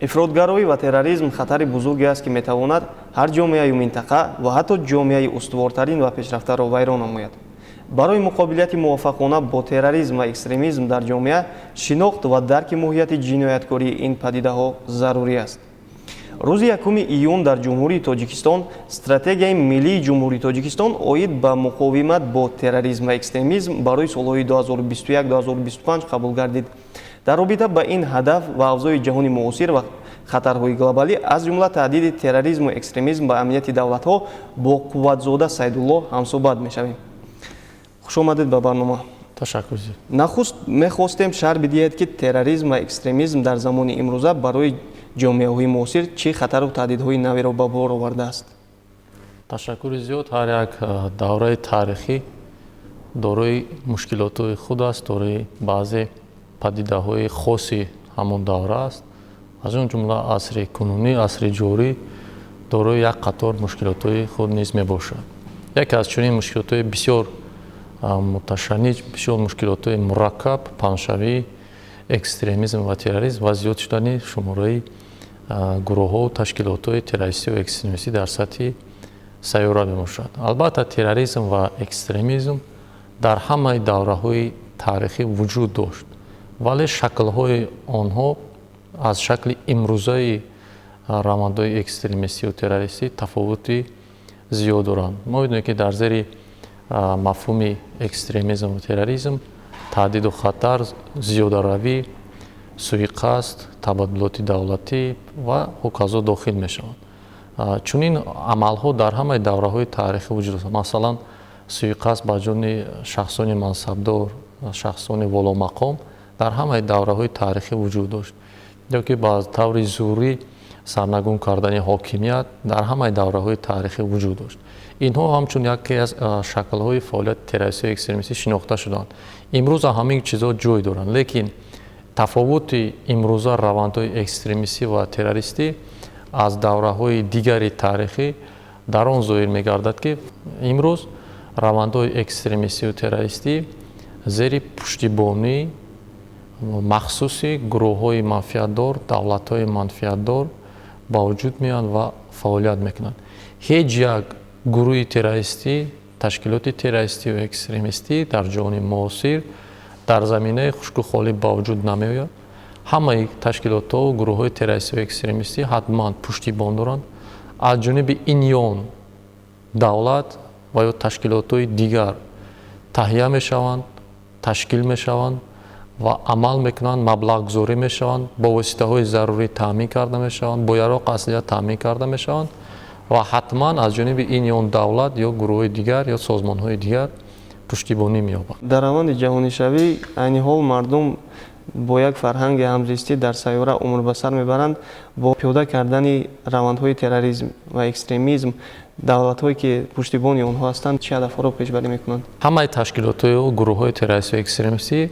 Ифротгароӣ ва терроризм хатари бузурге аст, ки метавонад ҳар ҷомеаю минтақа ва ҳатто ҷомеаи устуворртарин ва пешрафтаро вайрон намояд. Барои муқобилияти муваффақона бо терроризм ва экстремизм дар ҷомеа шинохт ва дарки моҳияти ҷинояткории ин падидаҳо зарурӣ аст. Рӯзи 1 июн дар Ҷумҳурии Тоҷикистон Стратегияи миллии Ҷумҳурии Тоҷикистон оид ба муқовимат бо терроризм ва экстремизм барои солҳои 2021-2025 қабул гардид. Дар робита ба ин ҳадаф ва авзои ҷаҳони муосир ва хатарҳои глобалӣ, аз ҷумла таҳдиди терроризму экстремизм ба амнияти давлатҳо, бо Қувватзода Сайдулло ҳамсӯҳбат мешавем. Хушомадед ба барнома. Ташаккур. Нахуст мехостем шарҳ бидиҳед, ки терроризм ва экстремизм дар замони имрӯза барои ҷомеаҳои муосир чӣ хатару таҳдидҳои наверо ба бор овардааст? Ташаккури зиёд. Ҳар як давраи таърихӣ дорои мушкилотҳои худ аст, дорои баъзе падидаҳои хоси ҳамон давра аст. Аз он ҷумла асри кунунӣ, асри ҷорӣ дорои як қатор мушкилотҳои худ низ мебошад. Яке аз чунин мушкилотҳои бисёр муташанниҷ, бисёр мушкилотҳои мураккаб паҳншавии экстремизм ва терроризм ва зиёд шудани шумораи гурӯҳҳову ташкилотҳои террористию экстремистӣ дар сатҳи сайёра мебошад. Албатта, терроризм ва экстремизм дар ҳамаи давраҳои таърихӣ вуҷуд дошт, вале шаклҳои онҳо аз шакли имрӯзаи равандҳои экстремистию террористӣ тафовути зиёд доранд. Мо медонем, ки дар зери мафҳуми экстремизм ва терроризм таҳдиду хатар, зиёдаравӣ, суиқасд, табаддулоти давлатӣ ва ҳоказо дохил мешаванд. Чунин амалҳо дар ҳамаи давраҳои таърихӣ вуҷуд дошт. Масалан, суиқасд ба ҷони шахсони мансабдор, шахсони воломақом дар ҳамаи давраҳои таърихӣ вуҷуд дошт ё ки ба таври зӯрӣ сарнагун кардани ҳокимият дар ҳамаи давраҳои таърихӣ вуҷуд дошт. Инҳо ҳамчун яке аз шаклҳои фаъолияти террористию экстремистӣ шинохта шуданд. Имрӯз ҳамин чизҳо ҷой доранд, лекин тафовути имрӯза равандҳои экстремистӣ ва террористӣ аз давраҳои дигари таърихӣ дар он зоҳир мегардад, ки имрӯз равандҳои экстремистию террористӣ зери пуштибонии махсуси гурӯҳҳои манфиатдор, давлатҳои манфиатдор ба вуҷуд меоянд ва фаъолият мекунанд. Ҳеҷ як гурӯҳи террористӣ, ташкилоти террористию экстремистӣ дар ҷаҳони муосир дар заминаи хушку холӣ ба вуҷуд намеояд. Ҳамаи ташкилотҳо, гурӯҳҳои террористию экстремистӣ ҳатман пуштибон доранд аз ҷониби ин ё он давлат ва ё ташкилотҳои дигар таҳия мешаванд, ташкил мешаванд ва амал мекунанд, маблағгузорӣ мешаванд, бо воситаҳои зарурӣ таъмин карда мешаванд, бо яроқ, аслиҳа таъмин карда мешаванд ва ҳатман аз ҷониби ин ё он давлат ё гурӯҳҳои дигар ё созмонҳои дигар пуштибонӣ меёбанд. Дар раванди ҷаҳонишавӣ айни ҳол мардум бо як фарҳанги ҳамзистӣ дар сайёра умр ба сар мебаранд. Бо пиёда кардани равандҳои терроризм ва экстремизм давлатҳое, ки пуштибони онҳо ҳастанд, чӣ ҳадафҳоро пешбарӣ мекунанд? Ҳамаи ташкилотҳою гурӯҳҳои террористию экстремистӣ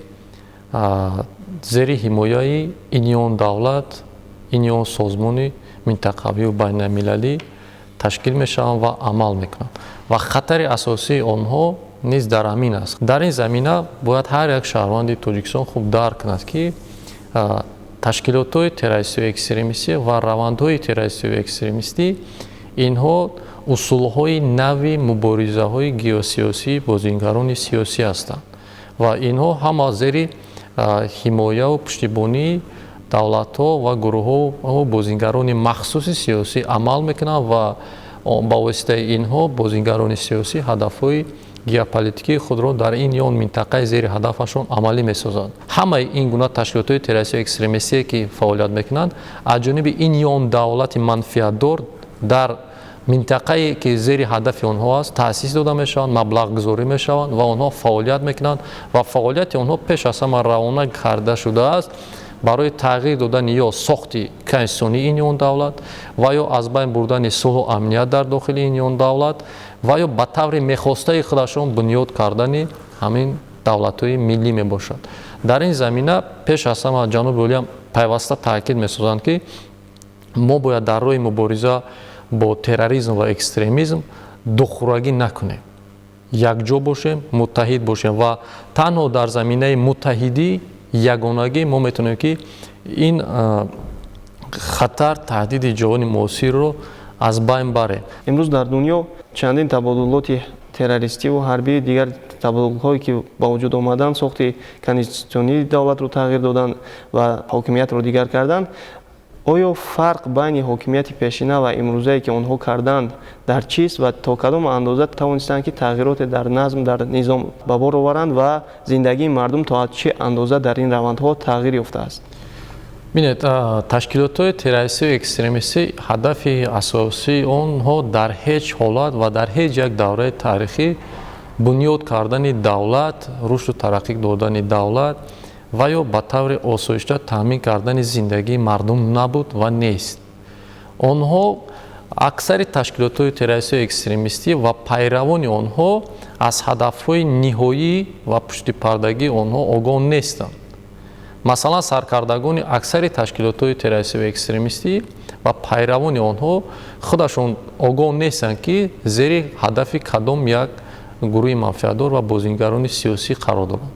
зери ҳимояи ин ё он давлат, ин ё он созмони минтақавию байналмилалӣ ташкил мешаванд ва амал мекунанд ва хатари асосии онҳо низ дар ҳамин аст. Дар ин замина бояд ҳар як шаҳрванди Тоҷикистон хуб дарк кунад, ки ташкилотҳои террористию экстремистӣ ва равандҳои террористию экстремистӣ инҳо усулҳои нави муборизаҳои геосиёсии бозингарони сиёсӣ ҳастанд ва инҳо ҳама зери ҳимояву пуштибонии давлатҳо ва гурӯҳҳо, бозингарони махсуси сиёсӣ амал мекунанд ва ба воситаи инҳо бозингарони сиёсӣ ҳадафҳои геополитикии худро дар ин ё он минтақаи зери ҳадафашон амалӣ месозанд. Ҳамаи ин гуна ташкилотҳои террористию экстремистие, ки фаъолият мекунанд, аз ҷониби ин ё он давлати манфиатдор дар минтақае, ки зери ҳадафи онҳо аст, таъсис дода мешаванд, маблағгузорӣ мешаванд ва онҳо фаъолият мекунанд ва фаъолияти онҳо пеш аз ҳама равона карда шудааст барои тағйир додани ё сохти конститутсионии ин ё он давлат ва ё аз байн бурдани сулҳу амният дар дохили ин ё он давлат ва ё ба таври мехостаи худашон бунёд кардани ҳамин давлатҳои миллӣ мебошад. Дар ин замина пеш аз ҳама ҷаноби олиам пайваста таъкид месозанд, ки мо бояд дар роҳи мубориза бо терроризм ва экстремизм духӯрагӣ накунем, якҷо бошем, муттаҳид бошем ва танҳо дар заминаи муттаҳидӣ, ягонагӣ мо метавонем, ки ин Хатар, таҳдиди ҷаҳони муосирро аз байн барем. Имрӯз дар дунё чандин табодулоти террористиву ҳарбии дигар табодулҳое ки ба вуҷуд омаданд, сохти конститутсионии давлатро тағйир доданд ва ҳокимиятро дигар карданд. Оё фарқ байни ҳокимияти пешина ва имрӯзае ки онҳо карданд дар чист ва то кадом андоза тавонистанд, ки тағйироте дар назм, дар низом ба бор оваранд ва зиндагии мардум то чӣ андоза дар ин равандҳо тағйир ёфтааст? Бинед, ташкилотҳои террористию экстремистӣ ҳадафи асосии онҳо дар ҳеҷ ҳолат ва дар ҳеҷ як давраи таърихӣ бунёд кардани давлат, рушду тараққӣ додани давлат ва ё ба таври осоишта таъмин кардани зиндагии мардум набуд ва нест. Онҳо, аксари ташкилотҳои террористию экстремистӣ ва пайравони онҳо, аз ҳадафҳои ниҳоӣ ва пуштипардагии онҳо огоҳ нестанд. Масалан, саркардагони аксари ташкилотҳои террористию экстремистӣ ва пайравони онҳо худашон огоҳ нестанд, ки зери ҳадафи кадом як гурӯҳи манфиатдор ва бозингарони сиёсӣ қарор доранд.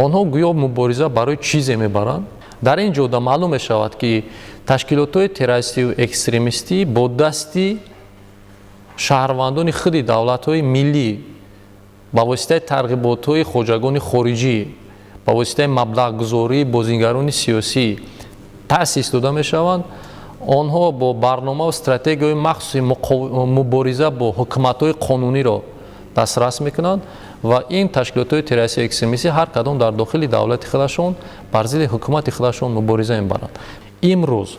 Онҳо гӯё мубориза барои чизе мебаранд. Дар ин ҷода маълум мешавад, ки ташкилотҳои террористию экстремистӣ бо дасти шаҳрвандони худи давлатҳои миллӣ, ба воситаи тарғиботҳои хоҷагони хориҷӣ, ба воситаи маблағгузории бозингарони сиёсӣ таъсис дода мешаванд. Онҳо бо барномаву стратегияҳои махсуси мубориза бо ҳукуматҳои қонуниро дастрас мекунанд ва ин ташкилотҳои террористию экстремистӣ ҳар кадом дар дохили давлати худашон бар зидди ҳукумати худашон мубориза мебаранд. Имрӯз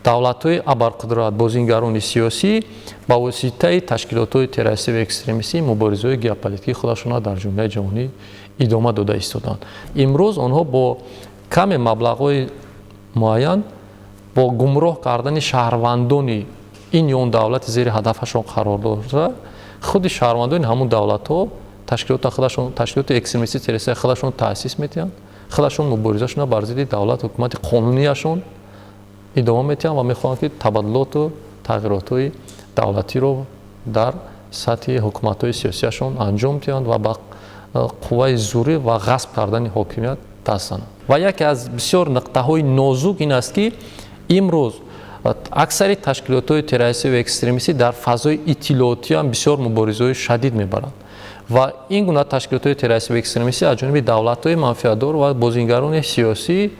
давлатҳои абарқудрат, бозингарони сиёсӣ ба воситаи ташкилотҳои террористию экстремистӣ муборизаҳои геополитикии худашонро дар ҷомеаи ҷаҳонӣ идома дода истоданд. Имрӯз онҳо бо каме маблағҳои муайян, бо гумроҳ кардани шаҳрвандони ин ё он давлати зери ҳадафашон қарор дошта, худи шаҳрвандони ҳамун давлатҳо ташкилота худашон, ташкилоти экстремистӣ, террористии худашон таъсис медиҳанд, худашон муборизашонро бар зидди давлат, ҳукумати қонунияшон идома медиҳанд ва мехоҳанд, ки табаддулоту тағйиротҳои давлатиро дар сатҳи ҳукуматҳои сиёсияшон анҷом диҳанд ва ба қувваи зӯрӣ ва ғасб кардани ҳокимият даст зананд. Ва яке аз бисёр нуқтаҳои нозук ин аст, ки имрӯз аксари ташкилотҳои террористию экстремистӣ дар фазои иттилоотиам бисёр муборизаҳои шадид мебаранд ва ин гуна ташкилотҳои террористию экстремистӣ аз ҷониби давлатҳои манфиатдор ва бозингарони сиёсӣ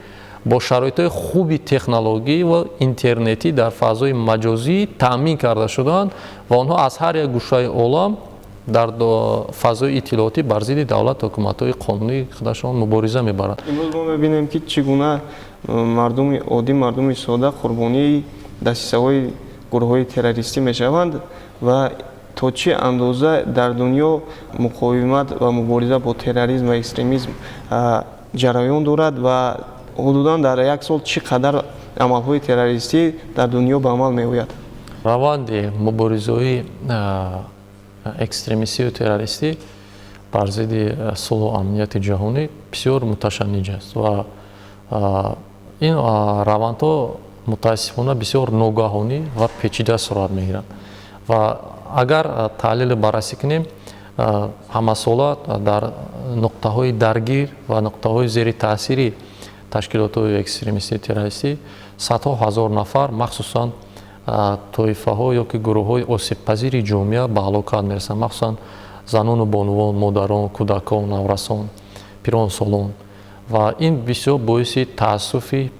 бо шароитҳои хуби технологӣ ва интернетӣ дар фазои маҷозӣ таъмин карда шудаанд ва онҳо аз ҳар як гӯшаи олам дар фазои иттилоотӣ бар зидди давлат, ҳукуматҳои қонунии худашон мубориза мебаранд. Имрӯз мо мебинем, ки чӣ гуна мардуми оддӣ, мардуми сода қурбонии дасисаҳои гурӯҳҳои террористӣ мешаванд ва то чӣ андоза дар дунё муқовимат ва мубориза бо терроризм ва экстремизм ҷараён дорад ва ҳудудан дар як сол чӣ қадар амалҳои террористӣ дар дунё ба амал меояд? Раванди муборизаҳои экстремистию террористӣ бар зидди сулҳу амнияти ҷаҳонӣ бисёр муташанниҷ аст ва ин равандҳо мутаассифона бисёр ногаҳонӣ ва печида сурат мегиранд. Ва агар таҳлилу баррасӣ кунем, ҳамасола дар нуқтаҳои даргир ва нуқтаҳои зери таъсири ташкилотҳои экстремистию террористӣ садҳо ҳазор нафар, махсусан тоифаҳо ё ки гурӯҳҳои осебпазири ҷомеа, ба ҳалокат мерасанд, махсусан занону бонувон, модарон, кӯдакон, наврасон, пиронсолон. Ва ин бисёр боиси таассуфи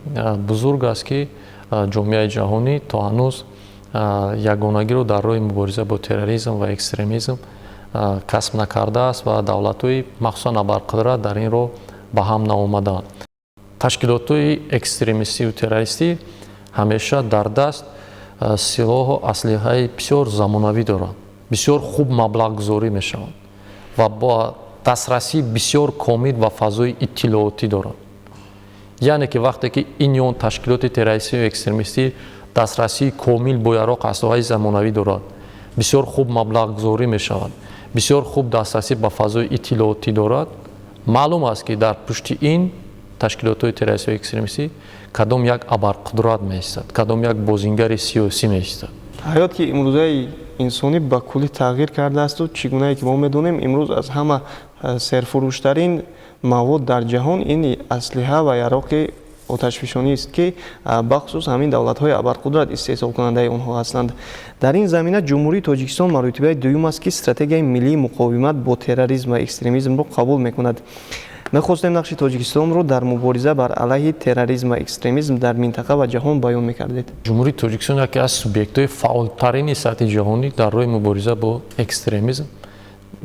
бузург аст, ки ҷомеаи ҷаҳонӣ то ҳанӯз ягонагиро дар роҳи мубориза бо терроризм ва экстремизм касб накардааст ва давлатҳои махсусан абарқудрат дар ин роҳ ба ҳам наомадаанд. Ташкилотҳои экстремистию террористӣ ҳамеша дар даст силоҳу аслиҳаи бисёр замонавӣ доранд, бисёр хуб маблағгузорӣ мешаванд ва бо дастрасии бисёр комил ба фазои иттилоотӣ доранд. Яъне ки вақте ки ин ё он ташкилоти террористию экстремистӣ дастрасии комил бо яроқ, аслиҳаи замонавӣ дорад, бисёр хуб маблағгузорӣ мешавад, бисёр хуб дастрасӣ ба фазои иттилоотӣ дорад, маълум аст, ки дар пушти ин ташкилотҳои террористию экстремистӣ кадом як абарқудрат меистад, кадом як бозингари сиёсӣ меистад. Ҳаёти имрӯзаи инсонӣ ба куллӣ тағйир кардаасту чӣ гунае ки мо медонем, имрӯз аз ҳама серфурӯштарин мавод дар ҷаҳон ин аслиҳа ва яроқи Оташфишонист, ки бахусус ҳамин давлатҳои абарқудрат истеҳсолкунандаи онҳо ҳастанд. Дар ин замина Ҷумҳурии Тоҷикистон маротибаи дуюм аст, ки стратегияи миллии муқовимат бо терроризм ва экстремизмро қабул мекунад. Мехостем нақши Тоҷикистонро дар мубориза бар алайҳи терроризм ва экстремизм дар минтақа ва ҷаҳон баён мекардед. Ҷумҳурии Тоҷикистон яке аз субъектҳои фаъолтарини сатҳи ҷаҳонӣ дар роҳи мубориза бо экстремизм,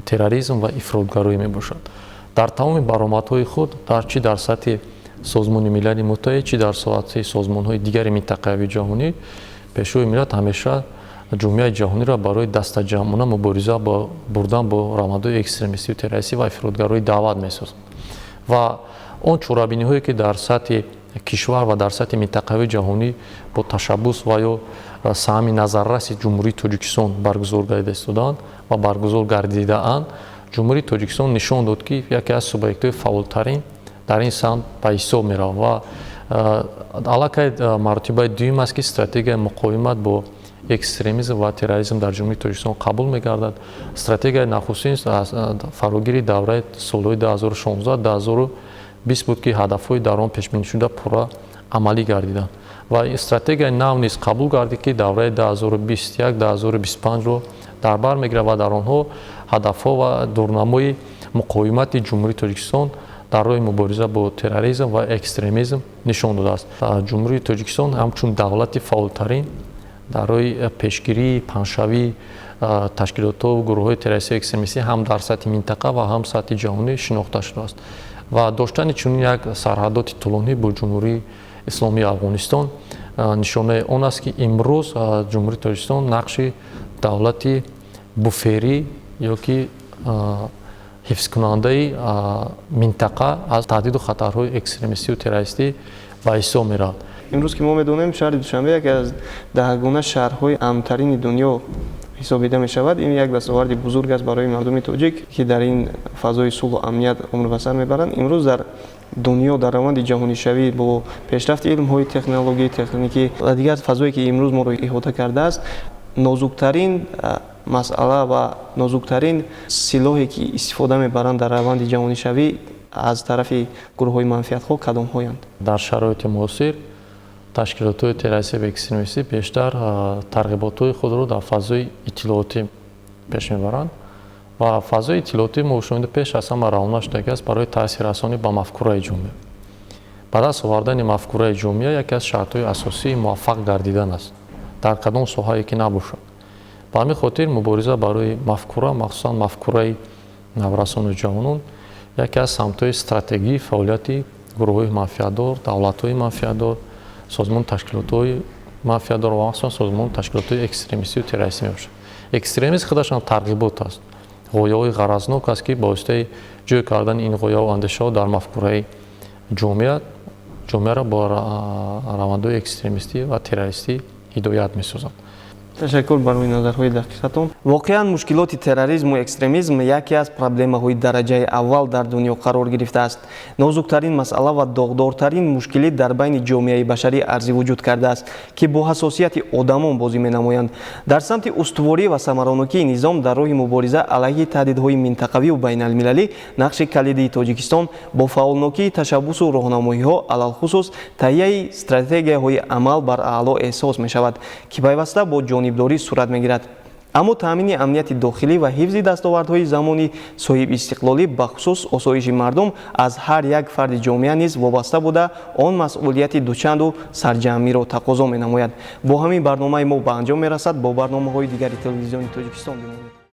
терроризм ва ифротгароӣ мебошад. Дар тамоми баромадҳои худ, чи дар сатҳи Созмони Милали Муттаҳид, чи дар сатҳи созмонҳои дигари минтақавии ҷаҳонӣ, Пешвои миллат ҳамеша ҷомеаи ҷаҳониро барои дастаҷамъона мубориза бурдан бо равандҳои экстремистию террористӣ ва ифротгароӣ даъват месозад. Ва он чорабиниҳое, ки дар сатҳи кишвар ва дар сатҳи минтақавии ҷаҳонӣ бо ташаббус ва ё саҳми назарраси Ҷумҳурии Тоҷикистон баргузор гардида истодаанд ва баргузор гардидаанд, Ҷумҳурии Тоҷикистон нишон дод, ки яке аз субъектҳои фаъолтарин дар ин самт ба ҳисоб меравад. Ва аллакай маротибаи дуюм аст, ки стратегияи муқовимат бо экстремизм ва терроризм дар Ҷумҳурии Тоҷикистон қабул мегардад. Стратегияи нахустин фарогири давраи солҳои 2016-2020 буд, ки ҳадафҳои дар он пешбинишуда пурра амалӣ гардиданд. Ва стратегияи нав низ қабул гардид, ки давраи 2021-2025-ро дар бар мегирад ва дар онҳо ҳадафҳо ва дурнамои муқовимати Ҷумҳурии Тоҷикистон дар роҳи мубориза бо терроризм ва экстремизм нишон додааст. Ҷумҳурии Тоҷикистон ҳамчун давлати фаъолтарин дар роҳи пешгирии паҳншавии ташкилотҳо гурӯҳҳои террористию экстремистӣ ҳам дар сатҳи минтақа ва ҳам сатҳи ҷаҳонӣ шинохта шудааст. Ва доштани чунин як сарҳадоти тӯлонӣ бо Ҷумҳурии Исломии Афғонистон нишонаи он аст, ки имрӯз Ҷумҳурии Тоҷикистон нақши давлати буферӣ ё ки ҳифзкунандаи минтақа аз таҳдиду хатарҳои экстремистию террористӣ ба ҳисоб меравад. Имрӯз ки мо медонем, шаҳри Душанбе яке аз даҳгуна шаҳрҳои амнтарини дунё ҳисобида мешавад. Ин як дастоварди бузург аст барои мардуми тоҷик, ки дар ин фазои сулҳу амният умр ба сар мебаранд. Имрӯз дар дунё, дар раванди ҷаҳонишавӣ, бо пешрафти илмҳои технологӣ, техникӣ ва дигар фазое, ки имрӯз моро иҳота кардааст, нозуктарин масъала ва нозуктарин силоҳе, ки истифода мебаранд дар раванди ҷаҳонишавӣ аз тарафи гурӯҳҳои манфиатхоҳ, кадомҳоянд? Дар шароити муосир ташкилотҳои террористӣ ва экстремистӣ бештар тарғиботҳои худро дар фазои иттилоотӣ пеш мебаранд. Ва фазои иттилоотӣ мо шунида пеш аз ҳама равона шудагӣ аст барои таъсиррасонӣ ба мафкураи ҷомеа. Ба даст овардани мафкураи ҷомеа яке аз шартҳои асосии муваффақ гардидан аст дар кадом соҳае ки набошад. Ба ҳамин хотир мубориза барои мафкура, махсусан мафкураи наврасону ҷавонон, яке аз самтҳои стратегии фаъолияти гурӯҳҳои манфиатдор, давлатҳои манфиатдор, созмону ташкилотҳои манфиатдор ва махсусан созмону ташкилотҳои экстремистию террористӣ мебошад. Экстремизм худашам тарғибот аст, ғояҳои ғаразнок аст, ки ба воситаи ҷой кардани ин ғояҳо, андешаҳо дар мафкураи ҷомеа, ҷомеаро бо равандҳои экстремистӣ ва террористӣ ҳидоят месозанд. Ташаккур барои назарҳои дақиқатон. Воқеан, мушкилоти терроризму экстремизм яке аз проблемаҳои дараҷаи аввал дар дунё қарор гирифтааст. Нозуктарин масъала ва доғдортарин мушкилӣ дар байни ҷомеаи башарӣ арзи вуҷуд кардааст, ки бо ҳассосияти одамон бозӣ менамоянд. Дар самти устуворӣ ва самаронокии низом дар роҳи мубориза алайҳи таҳдидҳои минтақавию байналмилалӣ нақши калидии Тоҷикистон бо фаъолнокии ташаббусу роҳнамоиҳо, алалхусус таҳияи стратегияҳои амал бар аъло эҳсос мешавад, ки пайваста бо ҷонибдорӣ сурат мегирад. Аммо таъмини амнияти дохилӣ ва ҳифзи дастовардҳои замони соҳибистиқлолӣ, бахусус осоиши мардум, аз ҳар як фарди ҷомеа низ вобаста буда, он масъулияти дучанду сарҷамъиро тақозо менамояд. Бо ҳамин барномаи мо ба анҷом мерасад. Бо барномаҳои дигари Телевизиони Тоҷикистон бимонед.